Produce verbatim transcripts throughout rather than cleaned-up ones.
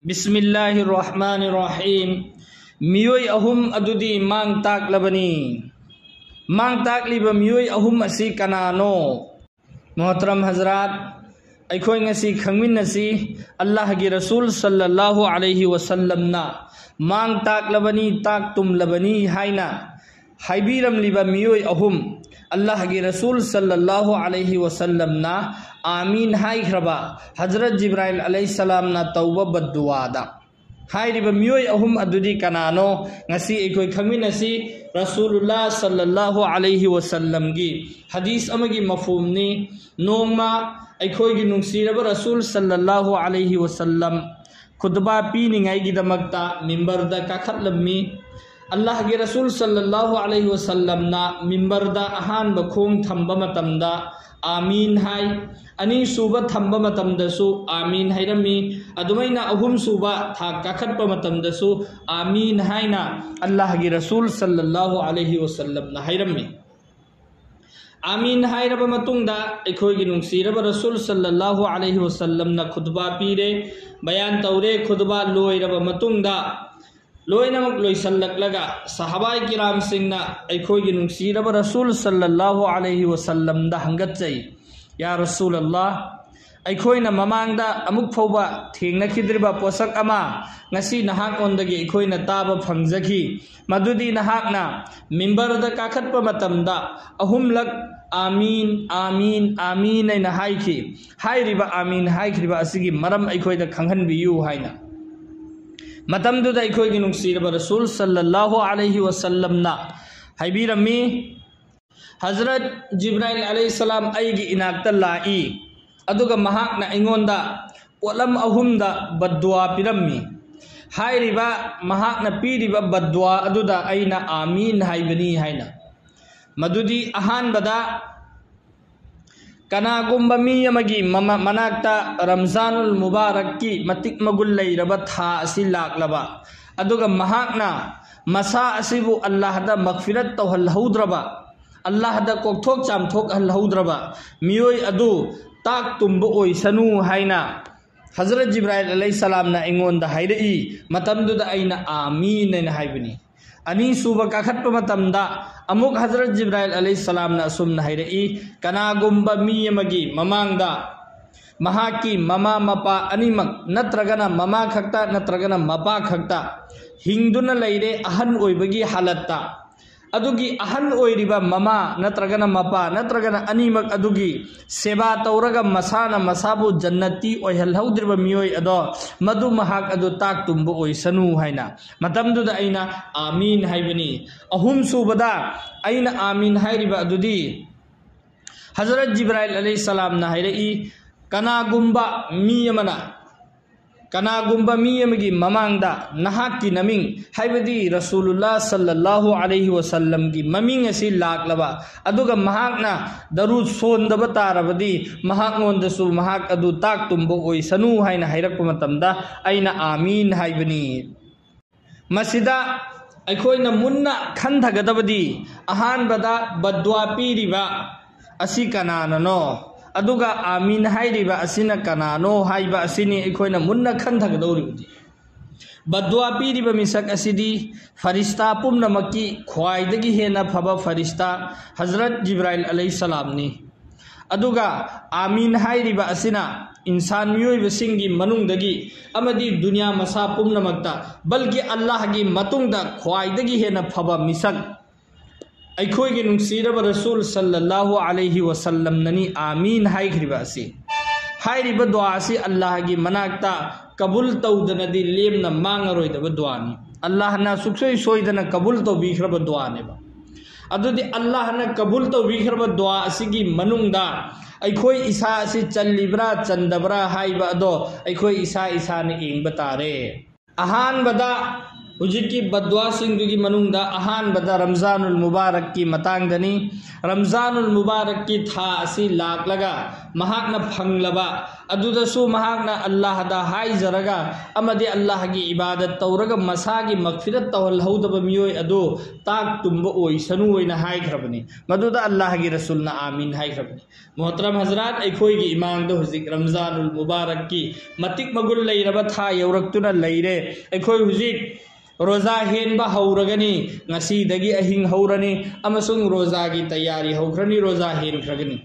ꯕꯤꯁꯃꯤꯜꯂꯥꯍꯤꯔ ꯔꯍꯃꯥꯅꯤꯔ ꯔꯍꯤꯝ꯫ ꯃꯤꯑꯣꯏ ꯑꯍꯨꯝ ꯑꯗꯨꯗꯤ ꯃꯥꯡ ꯇꯥꯛꯂꯕꯅꯤ꯫ ꯃꯥꯡ ꯇꯥꯛꯂꯤꯕ ꯃꯤꯑꯣꯏ ꯑꯍꯨꯝ ꯑꯁꯤ ꯀꯅꯥꯅꯣ? ꯃꯣꯍꯇꯔꯝ ꯍꯖꯔꯥꯠ, ꯑꯩꯈꯣꯏ ꯉꯁꯤ ꯈꯪꯃꯤꯟꯅꯁꯤ, ꯑꯜꯂꯥꯍꯒꯤ ꯔꯁꯨꯜ ꯁꯜꯂꯜꯂꯥꯍꯨ ꯑꯂꯩꯍꯤ ꯋꯁꯜꯂꯝꯅ ꯃꯥꯡ ꯇꯥꯛꯂꯕꯅꯤ, ꯇꯥꯛ ꯇꯨꯝꯂꯕꯅꯤ ꯍꯥꯏꯅ ꯍꯥꯏꯕꯤꯔꯝꯂꯤꯕ ꯃꯤꯑꯣꯏ ꯑꯍꯨꯝ, ꯑꯜꯂꯥꯍꯒꯤ ꯔꯁꯨꯜ ꯁꯜꯂꯜꯂꯥꯍꯨ ꯑꯂꯩꯍꯤ ꯋꯁꯜꯂꯝꯅ ꯑꯥꯃꯤꯟ ꯍꯥꯏꯈ꯭ꯔꯕ ꯍꯖꯔꯠ ꯖꯤꯕ꯭ꯔꯥꯏꯜ ꯑꯂꯩꯍꯤꯁꯁꯂꯥꯝꯅ ꯇꯧꯕ ꯕꯗꯗꯨꯋꯥꯗ꯫ ꯍꯥꯏꯔꯤꯕ ꯃꯤꯑꯣꯏ ꯑꯍꯨꯝ ꯑꯗꯨꯗꯤ ꯀꯅꯥꯅꯣ? ꯉꯁꯤ ꯑꯩꯈꯣꯏ ꯈꯪꯃꯤꯟꯅꯁꯤ꯫ ꯔꯁꯨꯂꯨꯜꯂꯥ ꯁꯜꯂꯜꯂꯥꯍꯨ ꯑꯂꯩꯍꯤ ꯋꯁꯜꯂꯝꯒꯤ ꯍꯗꯤꯁ ꯑꯃꯒꯤ ꯃꯐꯍꯨꯝꯅꯤ꯫ ꯅꯣꯡꯃ ꯑꯩꯈꯣꯏꯒꯤ ꯅꯨꯡꯁꯤꯔꯕ ꯔꯁꯨꯜ ꯁꯜꯂꯜꯂꯥꯍꯨ ꯑꯂꯩꯍꯤ ꯋꯁꯜꯂꯝ ꯈꯨꯇꯕꯥ ꯄꯤꯅꯤꯡꯉꯥꯏꯒꯤꯗꯃꯛꯇ ꯃꯤꯝꯕꯔꯗ ꯀꯥꯈꯠꯂꯝꯃꯤ꯫ ꯑꯜꯂꯥꯍꯒꯤ ꯔꯁꯨꯜ ꯁꯜꯂꯜꯂꯥꯍꯨ ꯑꯂꯩꯍꯤ ꯋꯁꯜꯂꯝꯅ ꯃꯤꯝꯕꯔꯗ ꯑꯍꯥꯟꯕ ꯈꯣꯡ ꯊꯝꯕ ꯃꯇꯝꯗ ꯑꯥꯃꯤꯟ ꯍꯥꯏ꯫ ꯑꯅꯤꯁꯨꯕ ꯊꯝꯕ ꯃꯇꯝꯗꯁꯨ ꯑꯥꯃꯤꯟ ꯍꯥꯏꯔꯝꯃꯤ꯫ ꯑꯗꯨꯃꯥꯏꯅ ꯑꯍꯨꯝꯁꯨꯕ ꯊꯥꯛ ꯀꯥꯈꯠꯄ ꯃꯇꯝꯗꯁꯨ ꯑꯥꯃꯤꯟ ꯍꯥꯏꯅ ꯑꯜꯂꯥꯍꯒꯤ ꯔꯁꯨꯜ ꯁꯜꯂꯜꯂꯥꯍꯨ ꯑꯂꯩꯍꯤ ꯋꯁꯜꯂꯝꯅ ꯍꯥꯏꯔꯝꯃꯤ꯫ ꯑꯥꯃꯤꯟ ꯍꯥꯏꯔꯕ ꯃꯇꯨꯡꯗ ꯑꯩꯈꯣꯏꯒꯤ ꯅꯨꯡꯁꯤꯔꯕ ꯔꯁꯨꯜ ꯁꯜꯂꯜꯂꯥꯍꯨ ꯑꯂꯩꯍꯤ ꯋꯁꯜꯂꯝꯅ ꯈꯨꯇꯕꯥ ꯄꯤꯔꯦ, ꯕꯌꯥꯟ ꯇꯧꯔꯦ꯫ ꯈꯨꯇꯕꯥ ꯂꯣꯏꯔꯕ ꯃꯇꯨꯡꯗ, ꯂꯣꯏꯅꯃꯛ ꯂꯣꯏꯁꯤꯜꯂꯛꯂꯒ, ꯁꯍꯥꯕꯥꯏ ꯀꯤꯔꯥꯝꯁꯤꯡꯅ ꯑꯩꯈꯣꯏꯒꯤ ꯅꯨꯡꯁꯤꯔꯕ ꯔꯁꯨꯜ ꯁꯜꯂꯜꯂꯥꯍꯨ ꯑꯂꯩꯍꯤ ꯋꯁꯜꯂꯝꯗ ꯍꯪꯒꯠꯆꯩ, "ꯌꯥ ꯔꯁꯨꯂꯜꯂꯥꯍ, ꯑꯩꯈꯣꯏꯅ ꯃꯃꯥꯡꯗ ꯑꯃꯨꯛ ꯐꯥꯎꯕ ꯊꯦꯡꯅꯈꯤꯗ꯭ꯔꯤꯕ ꯄꯣꯠꯁꯛ ꯑꯃ ꯉꯁꯤ ꯅꯍꯥꯛꯉꯣꯟꯗꯒꯤ ꯑꯩꯈꯣꯏꯅ ꯇꯥꯕ ꯐꯪꯖꯈꯤ, ꯃꯗꯨꯗꯤ ꯅꯍꯥꯛꯅ ꯃꯤꯝꯕꯔꯗ ꯀꯥꯈꯠꯄ ꯃꯇꯝꯗ ꯑꯍꯨꯝꯂꯛ ꯑꯥꯃꯤꯟ, ꯑꯥꯃꯤꯟ, ꯑꯥꯃꯤꯟ ꯍꯥꯏꯅ ꯍꯥꯏꯈꯤ꯫ ꯍꯥꯏꯔꯤꯕ ꯑꯥꯃꯤꯟ ꯍꯥꯏꯈ꯭ꯔꯤꯕ ꯑꯁꯤꯒꯤ ꯃꯔꯝ ꯑꯩꯈꯣꯏꯗ ꯈꯪꯍꯟꯕꯤꯌꯨ" ꯍꯥꯏꯅ꯫ ꯃꯇꯝꯗꯨꯗ ꯑꯩꯈꯣꯏꯒꯤ ꯅꯨꯡꯁꯤꯔꯕ ꯔꯁꯨꯜ ꯁꯜꯂꯜꯂꯥꯍꯨ ꯑꯂꯩꯍꯤ ꯋꯁꯜꯂꯝꯅ ꯍꯥꯏꯕꯤꯔꯝꯃꯤ, "ꯍꯖꯔꯠ ꯖꯤꯕ꯭ꯔꯥꯏꯜ ꯑꯂꯩꯍꯤꯁꯁꯂꯥꯝ ꯑꯩꯒꯤ ꯏꯅꯥꯛꯇ ꯂꯥꯛꯏ, ꯑꯗꯨꯒ ꯃꯍꯥꯛꯅ ꯑꯩꯉꯣꯟꯗ ꯄꯣꯠꯂꯝ ꯑꯍꯨꯝꯗ ꯕꯗꯗꯨꯋꯥ ꯄꯤꯔꯝꯃꯤ꯫ ꯍꯥꯏꯔꯤꯕ ꯃꯍꯥꯛꯅ ꯄꯤꯔꯤꯕ ꯕꯗꯗꯨꯋꯥ ꯑꯗꯨꯗ ꯑꯩꯅ ꯑꯥꯃꯤꯟ ꯍꯥꯏꯕꯅꯤ" ꯍꯥꯏꯅ꯫ ꯃꯗꯨꯗꯤ ꯑꯍꯥꯟꯕꯗ, ꯀꯅꯥꯒꯨꯝꯕ ꯃꯤ ꯑꯃꯒꯤ ꯃꯃ-, ꯃꯅꯥꯛꯇ ꯔꯝꯖꯥꯅꯨꯜ ꯃꯨꯕꯥꯔꯛꯀꯤ ꯃꯇꯤꯛ ꯃꯒꯨꯟ ꯂꯩꯔꯕ ꯊꯥ ꯑꯁꯤ ꯂꯥꯛꯂꯕ, ꯑꯗꯨꯒ ꯃꯍꯥꯛꯅ ꯃꯁꯥ ꯑꯁꯤꯕꯨ ꯑꯜꯂꯥꯍꯗ ꯃꯒꯐꯤꯔꯠ ꯇꯧꯍꯜꯍꯧꯗ꯭ꯔꯕ, ꯑꯜꯂꯥꯍꯗ ꯀꯣꯛꯊꯣꯛ ꯆꯥꯝꯊꯣꯛꯍꯜꯍꯧꯗ꯭ꯔꯕ ꯃꯤꯑꯣꯏ ꯑꯗꯨ ꯇꯥꯛ ꯇꯨꯝꯕ ꯑꯣꯏꯁꯅꯨ ꯍꯥꯏꯅ ꯍꯖꯔꯠ ꯖꯤꯕ꯭ꯔꯥꯏꯜ ꯑꯂꯩꯍꯤ ꯁꯂꯥꯝꯅ ꯑꯩꯉꯣꯟꯗ ꯍꯥꯏꯔꯛꯏ, ꯃꯇꯝꯗꯨꯗ ꯑꯩꯅ "ꯑꯥꯃꯤꯟ" ꯍꯥꯏꯅ ꯍꯥꯏꯕꯅꯤ꯫ ꯑꯅꯤꯁꯨꯕ ꯀꯥꯈꯠꯄ ꯃꯇꯝꯗ ꯑꯃꯨꯛ ꯍꯖꯔꯠ ꯖꯤꯕ꯭ꯔꯥꯏꯜ ꯑꯂꯩꯍꯤ ꯁꯂꯥꯝꯅ ꯑꯁꯨꯝꯅ ꯍꯥꯏꯔꯛꯏ, "ꯀꯅꯥꯒꯨꯝꯕ ꯃꯤ ꯑꯃꯒꯤ ꯃꯃꯥꯡꯗ ꯃꯍꯥꯛꯀꯤ ꯃꯃꯥ ꯃꯄꯥ ꯑꯅꯤꯃꯛ, ꯅꯠꯇ꯭ꯔꯒꯅ ꯃꯃꯥ ꯈꯛꯇ ꯅꯠꯇ꯭ꯔꯒꯅ ꯃꯄꯥ ꯈꯛꯇ ꯍꯤꯡꯗꯨꯅ ꯂꯩꯔꯦ ꯑꯍꯟ ꯑꯣꯏꯕꯒꯤ ꯍꯥꯂꯠꯇ, ꯑꯗꯨꯒꯤ ꯑꯍꯟ ꯑꯣꯏꯔꯤꯕ ꯃꯃꯥ ꯅꯠꯇ꯭ꯔꯒꯅ ꯃꯄꯥ ꯅꯠꯇ꯭ꯔꯒꯅ ꯑꯅꯤꯃꯛ ꯑꯗꯨꯒꯤ ꯁꯦꯕꯥ ꯇꯧꯔꯒ ꯃꯁꯥꯅ ꯃꯁꯥꯕꯨ ꯖꯟꯅꯇꯤ ꯑꯣꯏꯍꯜꯍꯧꯗ꯭ꯔꯤꯕ ꯃꯤꯑꯣꯏ ꯑꯗꯣ, ꯃꯗꯨ ꯃꯍꯥꯛ ꯑꯗꯨ ꯇꯥꯛ ꯇꯨꯝꯕ ꯑꯣꯏꯁꯅꯨ" ꯍꯥꯏꯅ꯫ ꯃꯇꯝꯗꯨꯗ ꯑꯩꯅ "ꯑꯥꯃꯤꯟ" ꯍꯥꯏꯕꯅꯤ꯫ ꯑꯍꯨꯝꯁꯨꯕꯗ ꯑꯩꯅ "ꯑꯥꯃꯤꯟ" ꯍꯥꯏꯔꯤꯕ ꯑꯗꯨꯗꯤ ꯍꯖꯔꯠ ꯖꯤꯕ꯭ꯔꯥꯏꯜ ꯑꯂꯩꯍꯤ ꯁꯂꯥꯝꯅ ꯍꯥꯏꯔꯛꯏ, "ꯀꯅꯥꯒꯨꯝꯕ ꯃꯤ ꯑꯃꯅ, ꯀꯅꯥꯒꯨꯝꯕ ꯃꯤ ꯑꯃꯒꯤ ꯃꯃꯥꯡꯗ ꯅꯍꯥꯛꯀꯤ ꯅꯃꯤꯡ, ꯍꯥꯏꯕꯗꯤ ꯔꯁꯨꯂꯨꯜꯂꯥ ꯁꯜꯂꯜꯂꯥꯍꯨ ꯑꯂꯩꯍꯤ ꯋꯁꯜꯂꯝꯒꯤ ꯃꯃꯤꯡ ꯑꯁꯤ ꯂꯥꯛꯂꯕ, ꯑꯗꯨꯒ ꯃꯍꯥꯛꯅ ꯗꯔꯨꯗ ꯁꯣꯟꯗꯕ ꯇꯥꯔꯕꯗꯤ, ꯃꯍꯥꯛꯉꯣꯟꯗꯁꯨ ꯃꯍꯥꯛ ꯑꯗꯨ ꯇꯥꯛ ꯇꯨꯝꯕ ꯑꯣꯏꯁꯅꯨ" ꯍꯥꯏꯅ ꯍꯥꯏꯔꯛꯄ ꯃꯇꯝꯗ ꯑꯩꯅ "ꯑꯥꯃꯤꯟ" ꯍꯥꯏꯕꯅꯤ꯫ ꯃꯁꯤꯗ ꯑꯩꯈꯣꯏꯅ ꯃꯨꯟꯅ ꯈꯟꯊꯒꯗꯕꯗꯤ, ꯑꯍꯥꯟꯕꯗ ꯕꯗ꯭ꯋꯥ ꯄꯤꯔꯤꯕ ꯑꯁꯤ ꯀꯅꯥꯅꯅꯣ, ꯑꯗꯨꯒ "ꯑꯥꯃꯤꯟ" ꯍꯥꯏꯔꯤꯕ ꯑꯁꯤꯅ ꯀꯅꯥꯅꯣ ꯍꯥꯏꯕ ꯑꯁꯤꯅꯤ ꯑꯩꯈꯣꯏꯅ ꯃꯨꯟꯅ ꯈꯟꯊꯒꯗꯧꯔꯤꯕꯗꯤ꯫ ꯕꯗ꯭ꯋꯥ ꯄꯤꯔꯤꯕ ꯃꯤꯁꯛ ꯑꯁꯤꯗꯤ ꯐꯔꯤꯁꯇꯥ ꯄꯨꯝꯅꯃꯛꯀꯤ ꯈ꯭ꯋꯥꯏꯗꯒꯤ ꯍꯦꯟꯅ ꯐꯕ ꯐꯔꯤꯁꯇꯥ ꯍꯖꯔꯠ ꯖꯤꯕ꯭ꯔꯥꯏꯜ ꯑꯂꯩꯍꯤ ꯁꯂꯥꯝꯅꯤ꯫ ꯑꯗꯨꯒ "ꯑꯥꯃꯤꯟ" ꯍꯥꯏꯔꯤꯕ ꯑꯁꯤꯅ ꯏꯟꯁꯥꯟ ꯃꯤꯑꯣꯏꯕꯁꯤꯡꯒꯤ ꯃꯅꯨꯡꯗꯒꯤ ꯑꯃꯗꯤ ꯗꯨꯅꯤꯌꯥ ꯃꯁꯥ ꯄꯨꯝꯅꯃꯛꯇ, ꯕꯜꯀꯤ ꯑꯜꯂꯥꯍꯒꯤ ꯃꯇꯨꯡꯗ ꯈ꯭ꯋꯥꯏꯗꯒꯤ ꯍꯦꯟꯅ ꯐꯕ ꯃꯤꯁꯛ, ꯑꯩꯈꯣꯏꯒꯤ ꯅꯨꯡꯁꯤꯔꯕ ꯔꯁꯨꯜ ꯁꯜꯂꯜꯂꯥꯍꯨ ꯑꯂꯩꯍꯤ ꯋꯁꯜꯂꯝꯅꯅꯤ "ꯑꯥꯃꯤꯟ" ꯍꯥꯏꯈ꯭ꯔꯤꯕ ꯑꯁꯤ꯫ ꯍꯥꯏꯔꯤꯕ ꯗꯨꯋꯥ ꯑꯁꯤ ꯑꯜꯂꯥꯍꯒꯤ ꯃꯅꯥꯛꯇ ꯀꯕꯨꯜ ꯇꯧꯗꯅꯗꯤ ꯂꯦꯝꯅ ꯃꯥꯡꯉꯔꯣꯏꯗꯕ ꯗꯨꯋꯥꯅꯤ꯫ ꯑꯜꯂꯥꯍꯅ ꯁꯨꯛꯁꯣꯏ ꯁꯣꯏꯗꯅ ꯀꯕꯨꯜ ꯇꯧꯕꯤꯈ꯭ꯔꯕ ꯗꯨꯋꯥꯅꯦꯕ꯫ ꯑꯗꯨꯗꯤ ꯑꯜꯂꯥꯍꯅ ꯀꯕꯨꯜ ꯇꯧꯕꯤꯈ꯭ꯔꯕ ꯗꯨꯋꯥ ꯑꯁꯤꯒꯤ ꯃꯅꯨꯡꯗ ꯑꯩꯈꯣꯏ ꯏꯁꯥ ꯑꯁꯤ ꯆꯜꯂꯤꯕ꯭ꯔꯥ ꯆꯟꯗꯕ꯭ꯔꯥ ꯍꯥꯏꯕ ꯑꯗꯣ ꯑꯩꯈꯣꯏ ꯏꯁꯥ ꯏꯁꯥꯅ ꯌꯦꯡꯕ ꯇꯥꯔꯦ꯫ ꯑꯍꯥꯟꯕꯗ ꯍꯧꯖꯤꯛꯀꯤ ꯕꯗ꯭ꯋꯥꯁꯤꯡꯗꯨꯒꯤ ꯃꯅꯨꯡꯗ ꯑꯍꯥꯟꯕꯗ ꯔꯝꯖꯥꯅꯨꯜ ꯃꯨꯕꯥꯔꯛꯀꯤ ꯃꯇꯥꯡꯗꯅꯤ꯫ ꯔꯝꯖꯥꯅꯨꯜ ꯃꯨꯕꯥꯔꯛꯀꯤ ꯊꯥ ꯑꯁꯤ ꯂꯥꯛꯂꯒ ꯃꯍꯥꯛꯅ ꯐꯪꯂꯕ, ꯑꯗꯨꯗꯁꯨ ꯃꯍꯥꯛꯅ ꯑꯜꯂꯥꯍꯗ ꯍꯥꯏꯖꯔꯒ ꯑꯃꯗꯤ ꯑꯜꯂꯥꯍꯒꯤ ꯏꯕꯥꯗꯠ ꯇꯧꯔꯒ ꯃꯁꯥꯒꯤ ꯃꯒꯐꯤꯔꯠ ꯇꯧꯍꯜꯍꯧꯗꯕ ꯃꯤꯑꯣꯏ ꯑꯗꯨ ꯇꯥꯛ ꯇꯨꯝꯕ ꯑꯣꯏꯁꯅꯨ ꯍꯥꯏꯅ ꯍꯥꯏꯈ꯭ꯔꯕꯅꯤ꯫ ꯃꯗꯨꯗ ꯑꯜꯂꯥꯍꯒꯤ ꯔꯁꯨꯜꯅ ꯑꯥꯃꯤꯟ ꯍꯥꯏꯈ꯭ꯔꯕꯅꯤ꯫ ꯃꯣꯍꯇꯔꯝ ꯍꯖꯔꯥꯠ, ꯑꯩꯈꯣꯏꯒꯤ ꯏꯃꯥꯡꯗ ꯍꯧꯖꯤꯛ ꯔꯝꯖꯥꯅꯨꯜ ꯃꯨꯕꯥꯔꯛꯀꯤ ꯃꯇꯤꯛ ꯃꯒꯨꯟ ꯂꯩꯔꯕ ꯊꯥ ꯌꯧꯔꯛꯇꯨꯅ ꯂꯩꯔꯦ꯫ ꯑꯩꯈꯣꯏ ꯍꯧꯖꯤꯛ ꯔꯣꯖꯥ ꯍꯦꯟꯕ ꯍꯧꯔꯒꯅꯤ꯫ ꯉꯁꯤꯗꯒꯤ ꯑꯍꯤꯡ ꯍꯧꯔꯅꯤ ꯑꯃꯁꯨꯡ ꯔꯣꯖꯥꯒꯤ ꯇꯌꯥꯔꯤ ꯍꯧꯈ꯭ꯔꯅꯤ, ꯔꯣꯖꯥ ꯍꯦꯟꯈ꯭ꯔꯒꯅꯤ꯫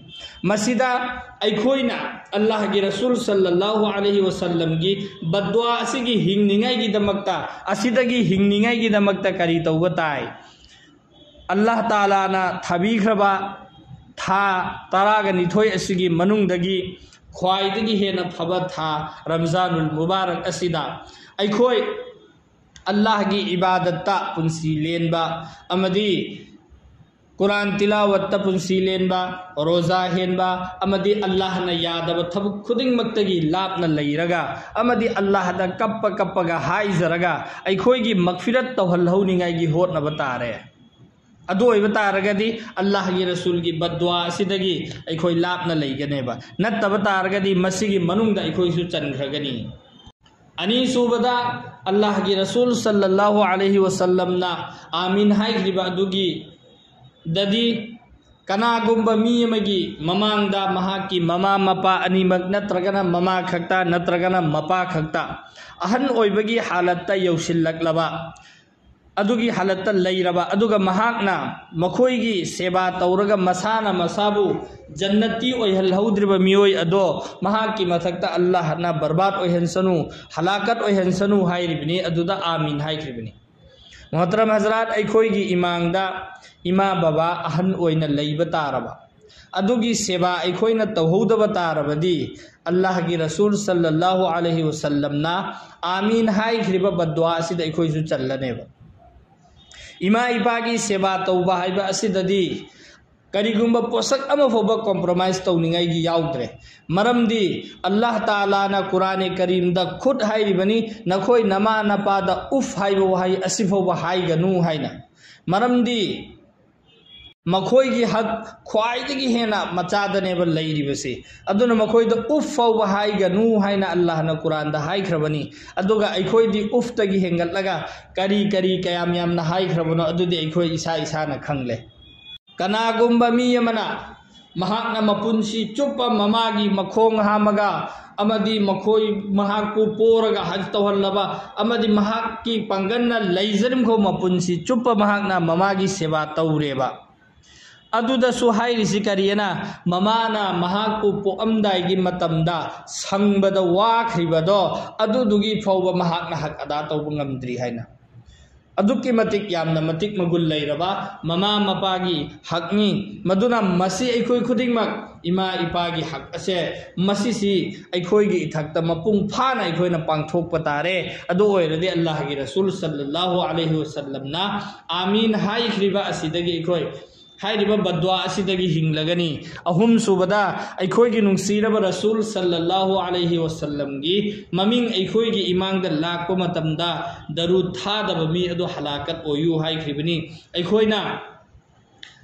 ꯃꯁꯤꯗ ꯑꯩꯈꯣꯏꯅ ꯑꯜꯂꯥꯍꯒꯤ ꯔꯁꯨꯜ ꯁꯜꯂꯜꯂꯥꯍꯨ ꯑꯂꯩꯍꯤ ꯋꯁꯜꯂꯝꯒꯤ ꯕꯗ꯭ꯋꯥ ꯑꯁꯤꯒꯤ ꯍꯤꯡꯅꯤꯡꯉꯥꯏꯒꯤꯗꯃꯛꯇ, ꯑꯁꯤꯗꯒꯤ ꯍꯤꯡꯅꯤꯡꯉꯥꯏꯒꯤꯗꯃꯛꯇ ꯀꯔꯤ ꯇꯧꯕ ꯇꯥꯏ? ꯑꯜꯂꯥꯍ ꯇꯥꯂꯥꯅ ꯊꯥꯕꯤꯈ꯭ꯔꯕ ꯊꯥ ꯇꯔꯥꯒ ꯅꯤꯊꯣꯏ ꯑꯁꯤꯒꯤ ꯃꯅꯨꯡꯗꯒꯤ ꯈ꯭ꯋꯥꯏꯗꯒꯤ ꯍꯦꯟꯅ ꯐꯕ ꯊꯥ ꯔꯝꯖꯥꯅꯨꯜ ꯃꯨꯕꯥꯔꯛ ꯑꯁꯤꯗ ꯑꯩꯈꯣꯏ ꯑꯜꯂꯥꯍꯒꯤ ꯏꯕꯥꯗꯠꯇ ꯄꯨꯟꯁꯤ ꯂꯦꯟꯕ ꯑꯃꯗꯤ ꯀꯨꯔꯥꯟ ꯇꯤꯂꯥꯋꯠꯇ ꯄꯨꯟꯁꯤ ꯂꯦꯟꯕ, ꯔꯣꯖꯥ ꯍꯦꯟꯕ ꯑꯃꯗꯤ ꯑꯜꯂꯥꯍꯅ ꯌꯥꯗꯕ ꯊꯕꯛ ꯈꯨꯗꯤꯡꯃꯛꯇꯒꯤ ꯂꯥꯞꯅ ꯂꯩꯔꯒ ꯑꯃꯗꯤ ꯑꯜꯂꯥꯍꯗ ꯀꯞꯄ ꯀꯞꯄꯒ ꯍꯥꯏꯖꯔꯒ ꯑꯩꯈꯣꯏꯒꯤ ꯃꯒꯐꯤꯔꯠ ꯇꯧꯍꯜꯍꯧꯅꯤꯡꯉꯥꯏꯒꯤ ꯍꯣꯠꯅꯕ ꯇꯥꯔꯦ꯫ ꯑꯗꯨ ꯑꯣꯏꯕ ꯇꯥꯔꯒꯗꯤ ꯑꯜꯂꯥꯍꯒꯤ ꯔꯁꯨꯜꯒꯤ ꯕꯗ꯭ꯋꯥ ꯑꯁꯤꯗꯒꯤ ꯑꯩꯈꯣꯏ ꯂꯥꯞꯅ ꯂꯩꯒꯅꯦꯕ꯫ ꯅꯠꯇꯕ ꯇꯥꯔꯒꯗꯤ ꯃꯁꯤꯒꯤ ꯃꯅꯨꯡꯗ ꯑꯩꯈꯣꯏꯁꯨ ꯆꯟꯈ꯭ꯔꯒꯅꯤ꯫ ꯑꯅꯤꯁꯨꯕꯗ, ꯑꯜꯂꯥꯍꯒꯤ ꯔꯁꯨꯜ ꯁꯜꯂꯜꯂꯥꯍꯨ ꯑꯂꯩꯍꯤ ꯋꯁꯜꯂꯝꯅ ꯑꯥꯃꯤꯟ ꯍꯥꯏꯈ꯭ꯔꯤꯕ ꯑꯗꯨꯒꯤ ꯗꯗꯤ ꯀꯅꯥꯒꯨꯝꯕ ꯃꯤ ꯑꯃꯒꯤ ꯃꯃꯥꯡꯗ ꯃꯍꯥꯛꯀꯤ ꯃꯃꯥ ꯃꯄꯥ ꯑꯅꯤꯃꯛ ꯅꯠꯇ꯭ꯔꯒꯅ ꯃꯃꯥ ꯈꯛꯇ ꯅꯠꯇ꯭ꯔꯒꯅ ꯃꯄꯥ ꯈꯛꯇ ꯑꯍꯟ ꯑꯣꯏꯕꯒꯤ ꯍꯥꯂꯠꯇ ꯌꯧꯁꯤꯜꯂꯛꯂꯕ, ꯑꯗꯨꯒꯤ ꯍꯥꯂꯠꯇ ꯂꯩꯔꯕ, ꯑꯗꯨꯒ ꯃꯍꯥꯛꯅ ꯃꯈꯣꯏꯒꯤ ꯁꯦꯕꯥ ꯇꯧꯔꯒ ꯃꯁꯥꯅ ꯃꯁꯥꯕꯨ ꯖꯟꯅꯇꯤ ꯑꯣꯏꯍꯜꯍꯧꯗ꯭ꯔꯤꯕ ꯃꯤꯑꯣꯏ ꯑꯗꯣ ꯃꯍꯥꯛꯀꯤ ꯃꯊꯛꯇ ꯑꯜꯂꯥꯍꯅ ꯕꯔꯕꯥꯗ ꯑꯣꯏꯍꯟꯁꯅꯨ, ꯍꯂꯥꯀꯠ ꯑꯣꯏꯍꯟꯁꯅꯨ ꯍꯥꯏꯔꯤꯕꯅꯤ꯫ ꯑꯗꯨꯗ ꯑꯥꯃꯤꯟ ꯍꯥꯏꯈ꯭ꯔꯤꯕꯅꯤ꯫ ꯃꯣꯍꯇꯔꯝ ꯍꯖꯔꯥꯠ, ꯑꯩꯈꯣꯏꯒꯤ ꯏꯃꯥꯡꯗ ꯏꯃꯥ ꯕꯕꯥ ꯑꯍꯟ ꯑꯣꯏꯅ ꯂꯩꯕ ꯇꯥꯔꯕ, ꯑꯗꯨꯒꯤ ꯁꯦꯕꯥ ꯑꯩꯈꯣꯏꯅ ꯇꯧꯍꯧꯗꯕ ꯇꯥꯔꯕꯗꯤ ꯑꯜꯂꯥꯍꯒꯤ ꯔꯁꯨꯜ ꯁꯜꯂꯜꯂꯥꯍꯨ ꯑꯂꯩꯍꯤ ꯋꯁꯜꯂꯝꯅ ꯑꯥꯃꯤꯟ ꯍꯥꯏꯈ꯭ꯔꯤꯕ ꯕꯗ꯭ꯋꯥ ꯑꯁꯤꯗ ꯑꯩꯈꯣꯏꯁꯨ ꯆꯜꯂꯅꯦꯕ꯫ ꯏꯃꯥ ꯏꯄꯥꯒꯤ ꯁꯦꯕꯥ ꯇꯧꯕ ꯍꯥꯏꯕ ꯑꯁꯤꯗꯗꯤ ꯀꯔꯤꯒꯨꯝꯕ ꯄꯣꯠꯁꯛ ꯑꯃ ꯐꯥꯎꯕ compromise ꯇꯧꯅꯤꯡꯉꯥꯏꯒꯤ ꯌꯥꯎꯗ꯭ꯔꯦ꯫ ꯃꯔꯝꯗꯤ ꯑꯜꯂꯥꯍ ꯇꯥꯂꯥꯅ ꯀꯨꯔꯥꯅꯦ ꯀꯔꯤꯝꯗ ꯈꯨꯠ ꯍꯥꯏꯔꯤꯕꯅꯤ, "ꯅꯈꯣꯏ ꯅꯃꯥ ꯅꯄꯥꯗ ꯎꯐ ꯍꯥꯏꯕ ꯋꯥꯍꯩ ꯑꯁꯤ ꯐꯥꯎꯕ ꯍꯥꯏꯒꯅꯨ" ꯍꯥꯏꯅ꯫ ꯃꯔꯝꯗꯤ ꯃꯈꯣꯏꯒꯤ ꯍꯛ ꯈ꯭ꯋꯥꯏꯗꯒꯤ ꯍꯦꯟꯅ ꯃꯆꯥꯗꯅꯦꯕ ꯂꯩꯔꯤꯕꯁꯤ꯫ ꯑꯗꯨꯅ ꯃꯈꯣꯏꯗ ꯎꯐ ꯐꯥꯎꯕ ꯍꯥꯏꯒꯅꯨ ꯍꯥꯏꯅ ꯑꯜꯂꯥꯍꯅ ꯀꯨꯔꯥꯟꯗ ꯍꯥꯏꯈ꯭ꯔꯕꯅꯤ꯫ ꯑꯗꯨꯒ ꯑꯩꯈꯣꯏꯗꯤ ꯎꯐꯇꯒꯤ ꯍꯦꯟꯒꯠꯂꯒ ꯀꯔꯤ ꯀꯔꯤ ꯀꯌꯥꯝ ꯌꯥꯝꯅ ꯍꯥꯏꯈ꯭ꯔꯕꯅꯣ, ꯑꯗꯨꯗꯤ ꯑꯩꯈꯣꯏ ꯏꯁꯥ ꯏꯁꯥꯅ ꯈꯪꯂꯦ꯫ ꯀꯅꯥꯒꯨꯝꯕ ꯃꯤ ꯑꯃꯅ ꯃꯍꯥꯛꯅ ꯃꯄꯨꯟꯁꯤ ꯆꯨꯞꯄ ꯃꯃꯥꯒꯤ ꯃꯈꯣꯡ ꯍꯥꯝꯃꯒ ꯑꯃꯗꯤ ꯃꯈꯣꯏ, ꯃꯍꯥꯛꯄꯨ ꯄꯣꯔꯒ ꯍꯖ ꯇꯧꯍꯜꯂꯕ ꯑꯃꯗꯤ ꯃꯍꯥꯛꯀꯤ ꯄꯥꯡꯒꯜꯅ ꯂꯩꯖꯔꯤꯕ ꯃꯄꯨꯟꯁꯤ ꯆꯨꯞꯄ ꯃꯍꯥꯛꯅ ꯃꯃꯥꯒꯤ ꯁꯦꯕꯥ ꯇꯧꯔꯦꯕ꯫ ꯑꯗꯨꯗꯁꯨ ꯍꯥꯏꯔꯤꯁꯤ ꯀꯔꯤꯅ, ꯃꯃꯥꯅ ꯃꯍꯥꯛꯄꯨ ꯄꯣꯛꯑꯝꯗꯥꯏꯒꯤ ꯃꯇꯝꯗ ꯁꯪꯕꯗ ꯋꯥꯈ꯭ꯔꯤꯕꯗꯣ, ꯑꯗꯨꯗꯨꯒꯤ ꯐꯥꯎꯕ ꯃꯍꯥꯛꯅ ꯍꯛ ꯑꯗꯥ ꯇꯧꯕ ꯉꯝꯗ꯭ꯔꯤ ꯍꯥꯏꯅ꯫ ꯑꯗꯨꯛꯀꯤ ꯃꯇꯤꯛ ꯌꯥꯝꯅ ꯃꯇꯤꯛ ꯃꯒꯨꯟ ꯂꯩꯔꯕ ꯃꯃꯥ ꯃꯄꯥꯒꯤ ꯍꯛꯅꯤ꯫ ꯃꯗꯨꯅ ꯃꯁꯤ ꯑꯩꯈꯣꯏ ꯈꯨꯗꯤꯡꯃꯛ ꯏꯃꯥ ꯏꯄꯥꯒꯤ ꯍꯛ ꯑꯁꯦ, ꯃꯁꯤꯁꯤ ꯑꯩꯈꯣꯏꯒꯤ ꯏꯊꯛꯇ ꯃꯄꯨꯡ ꯐꯥꯅ ꯑꯩꯈꯣꯏꯅ ꯄꯥꯡꯊꯣꯛꯄ ꯇꯥꯔꯦ꯫ ꯑꯗꯨ ꯑꯣꯏꯔꯗꯤ ꯑꯜꯂꯥꯍꯒꯤ ꯔꯁꯨꯜ ꯁꯜꯂꯜꯂꯥꯍꯨ ꯑꯂꯩꯍꯤ ꯋꯁꯜꯂꯝꯅ ꯑꯥꯃꯤꯟ ꯍꯥꯏꯈ꯭ꯔꯤꯕ ꯑꯁꯤꯗꯒꯤ ꯑꯩꯈꯣꯏ ꯍꯥꯏꯔꯤꯕ ꯕꯗ꯭ꯋꯥ ꯑꯁꯤꯗꯒꯤ ꯍꯤꯡꯂꯒꯅꯤ꯫ ꯑꯍꯨꯝꯁꯨꯕꯗ, ꯑꯩꯈꯣꯏꯒꯤ ꯅꯨꯡꯁꯤꯔꯕ ꯔꯁꯨꯜ ꯁꯜꯂꯜꯂꯥꯍꯨ ꯑꯂꯩꯍꯤ ꯋꯁꯜꯂꯝꯒꯤ ꯃꯃꯤꯡ ꯑꯩꯈꯣꯏꯒꯤ ꯏꯃꯥꯡꯗ ꯂꯥꯛꯄ ꯃꯇꯝꯗ ꯗꯔꯨꯗ ꯊꯥꯗꯕ ꯃꯤ ꯑꯗꯨ ꯍꯂꯥꯀꯠ ꯑꯣꯏꯌꯨ ꯍꯥꯏꯈ꯭ꯔꯤꯕꯅꯤ꯫ ꯑꯩꯈꯣꯏꯅ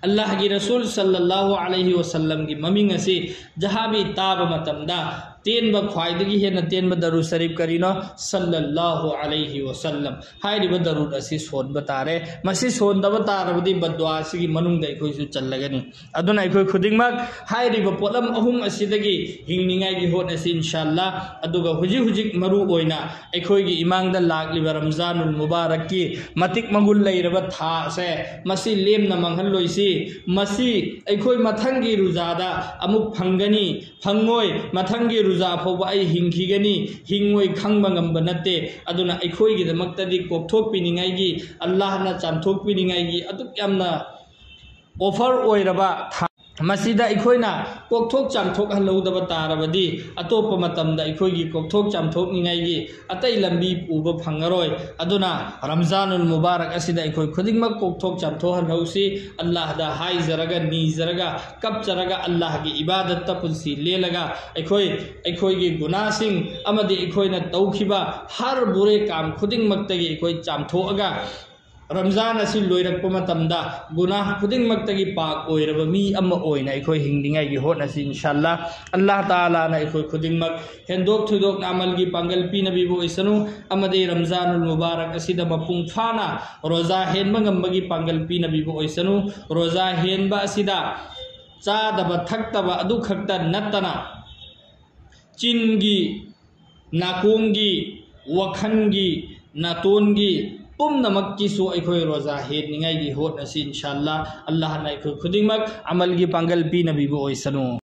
ꯑꯜꯂꯥꯍꯒꯤ ꯔꯁꯨꯜ ꯁꯜꯂꯜꯂꯥꯍꯨ ꯑꯂꯩꯍꯤ ꯋꯁꯜꯂꯝꯒꯤ ꯃꯃꯤꯡ ꯑꯁꯤ ꯖꯍꯥꯕꯤ ꯇꯥꯕ ꯃꯇꯝꯗ ꯇꯦꯟꯕ, ꯈ꯭ꯋꯥꯏꯗꯒꯤ ꯍꯦꯟꯅ ꯇꯦꯟꯕ ꯗꯔꯨꯗ ꯁꯔꯤꯐ ꯀꯔꯤꯅꯣ? ꯁꯜꯂꯜꯂꯥꯍꯨ ꯑꯂꯩꯍꯤ ꯋꯁꯜꯂꯝ꯫ ꯍꯥꯏꯔꯤꯕ ꯗꯔꯨꯗ ꯑꯁꯤ ꯁꯣꯟꯕ ꯇꯥꯔꯦ꯫ ꯃꯁꯤ ꯁꯣꯟꯗꯕ ꯇꯥꯔꯕꯗꯤ ꯕꯗ꯭ꯋꯥ ꯑꯁꯤꯒꯤ ꯃꯅꯨꯡꯗ ꯑꯩꯈꯣꯏꯁꯨ ꯆꯜꯂꯒꯅꯤ꯫ ꯑꯗꯨꯅ ꯑꯩꯈꯣꯏ ꯈꯨꯗꯤꯡꯃꯛ ꯍꯥꯏꯔꯤꯕ ꯄꯣꯠꯂꯝ ꯑꯍꯨꯝ ꯑꯁꯤꯗꯒꯤ ꯍꯤꯡꯅꯤꯡꯉꯥꯏꯒꯤ ꯍꯣꯠꯅꯁꯤ, ꯏꯟꯁꯥ ꯑꯜꯂꯥ꯫ ꯑꯗꯨꯒ ꯍꯧꯖꯤꯛ ꯍꯧꯖꯤꯛ ꯃꯔꯨ ꯑꯣꯏꯅ ꯑꯩꯈꯣꯏꯒꯤ ꯏꯃꯥꯡꯗ ꯂꯥꯛꯂꯤꯕ ꯔꯝꯖꯥꯅꯨꯜ ꯃꯨꯕꯥꯔꯛꯀꯤ ꯃꯇꯤꯛ ꯃꯒꯨꯟ ꯂꯩꯔꯕ ꯊꯥ ꯑꯁꯦ, ꯃꯁꯤ ꯂꯦꯝꯅ ꯃꯥꯡꯍꯜꯂꯣꯏꯁꯤ꯫ ꯃꯁꯤ ꯑꯩꯈꯣꯏ ꯃꯊꯪꯒꯤ ꯔꯨꯖꯥꯗ ꯑꯃꯨꯛ ꯐꯪꯒꯅꯤ, ꯐꯪꯉꯣꯏ, ꯃꯊꯪꯒꯤ ꯔꯨꯖꯥ ꯐꯥꯎꯕ ꯑꯩ ꯍꯤꯡꯈꯤꯒꯅꯤ, ꯍꯤꯡꯉꯣꯏ ꯈꯪꯕ ꯉꯝꯕ ꯅꯠꯇꯦ꯫ ꯑꯗꯨꯅ ꯑꯩꯈꯣꯏꯒꯤꯗꯃꯛꯇꯗꯤ ꯀꯣꯛꯊꯣꯛꯄꯤꯅꯤꯡꯉꯥꯏꯒꯤ, ꯑꯜꯂꯥꯍꯅ ꯆꯥꯝꯊꯣꯛꯄꯤꯅꯤꯡꯉꯥꯏꯒꯤ ꯑꯗꯨꯛ ꯌꯥꯝꯅ offer ꯑꯣꯏꯔꯕ ꯊꯥ ꯃꯁꯤꯗ ꯑꯩꯈꯣꯏꯅ ꯀꯣꯛꯊꯣꯛ ꯆꯥꯝꯊꯣꯛꯍꯜꯍꯧꯗꯕ ꯇꯥꯔꯕꯗꯤ, ꯑꯇꯣꯞꯄ ꯃꯇꯝꯗ ꯑꯩꯈꯣꯏꯒꯤ ꯀꯣꯛꯊꯣꯛ ꯆꯥꯝꯊꯣꯛꯅꯤꯡꯉꯥꯏꯒꯤ ꯑꯇꯩ ꯂꯝꯕꯤ ꯎꯕ ꯐꯪꯉꯔꯣꯏ꯫ ꯑꯗꯨꯅ ꯔꯝꯖꯥꯅꯨꯜ ꯃꯨꯕꯥꯔꯛ ꯑꯁꯤꯗ ꯑꯩꯈꯣꯏ ꯈꯨꯗꯤꯡꯃꯛ ꯀꯣꯛꯊꯣꯛ ꯆꯥꯝꯊꯣꯛꯍꯜꯍꯧꯁꯤ꯫ ꯑꯜꯂꯥꯍꯗ ꯍꯥꯏꯖꯔꯒ, ꯅꯤꯖꯔꯒ, ꯀꯞꯆꯔꯒ, ꯑꯜꯂꯥꯍꯒꯤ ꯏꯕꯥꯗꯠꯇ ꯄꯨꯟꯁꯤ ꯂꯦꯜꯂꯒ, ꯑꯩꯈꯣꯏ ꯑꯩꯈꯣꯏꯒꯤ ꯒꯨꯅꯥꯁꯤꯡ ꯑꯃꯗꯤ ꯑꯩꯈꯣꯏꯅ ꯇꯧꯈꯤꯕ ꯍꯔ ꯕꯨꯔꯦ ꯀꯥꯝ ꯈꯨꯗꯤꯡꯃꯛꯇꯒꯤ ꯑꯩꯈꯣꯏ ꯆꯥꯝꯊꯣꯛꯑꯒ, ꯔꯝꯖꯥꯟ ꯑꯁꯤ ꯂꯣꯏꯔꯛꯄ ꯃꯇꯝꯗ ꯒꯨꯅꯥꯍ ꯈꯨꯗꯤꯡꯃꯛꯇꯒꯤ ꯄꯥꯛ ꯑꯣꯏꯔꯕ ꯃꯤ ꯑꯃ ꯑꯣꯏꯅ ꯑꯩꯈꯣꯏ ꯍꯤꯡꯅꯤꯡꯉꯥꯏꯒꯤ ꯍꯣꯠꯅꯁꯤ, ꯏꯟꯁꯥ ꯑꯜꯂꯥ꯫ ꯑꯜꯂꯥꯍ ꯇꯥꯂꯥꯅ ꯑꯩꯈꯣꯏ ꯈꯨꯗꯤꯡꯃꯛ ꯍꯦꯟꯗꯣꯛ ꯊꯣꯏꯗꯣꯛꯅ ꯑꯃꯜꯒꯤ ꯄꯥꯡꯒꯜ ꯄꯤꯅꯕꯤꯕ ꯑꯣꯏꯁꯅꯨ, ꯑꯃꯗꯤ ꯔꯝꯖꯥꯅꯨꯜ ꯃꯨꯕꯥꯔꯛ ꯑꯁꯤꯗ ꯃꯄꯨꯡ ꯐꯥꯅ ꯔꯣꯖꯥ ꯍꯦꯟꯕ ꯉꯝꯕꯒꯤ ꯄꯥꯡꯒꯜ ꯄꯤꯅꯕꯤꯕ ꯑꯣꯏꯁꯅꯨ꯫ ꯔꯣꯖꯥ ꯍꯦꯟꯕ ꯑꯁꯤꯗ ꯆꯥꯗꯕ ꯊꯛꯇꯕ ꯑꯗꯨ ꯈꯛꯇ ꯅꯠꯇꯅ, ꯆꯤꯟꯒꯤ, ꯅꯥꯀꯣꯡꯒꯤ, ꯋꯥꯈꯜꯒꯤ, ꯅꯥꯇꯣꯟꯒꯤ ꯄꯨꯝꯅꯃꯛꯀꯤꯁꯨ ꯑꯩꯈꯣꯏ ꯔꯣꯖꯥ ꯍꯦꯟꯅꯤꯡꯉꯥꯏꯒꯤ ꯍꯣꯠꯅꯁꯤ, ꯏꯟꯁꯥ ꯑꯜꯂꯥ꯫ ꯑꯜꯂꯥꯍꯅ ꯑꯩꯈꯣꯏ ꯈꯨꯗꯤꯡꯃꯛ ꯑꯃꯜꯒꯤ ꯄꯥꯡꯒꯜ ꯄꯤꯅꯕꯤꯕ ꯑꯣꯏꯁꯅꯨ꯫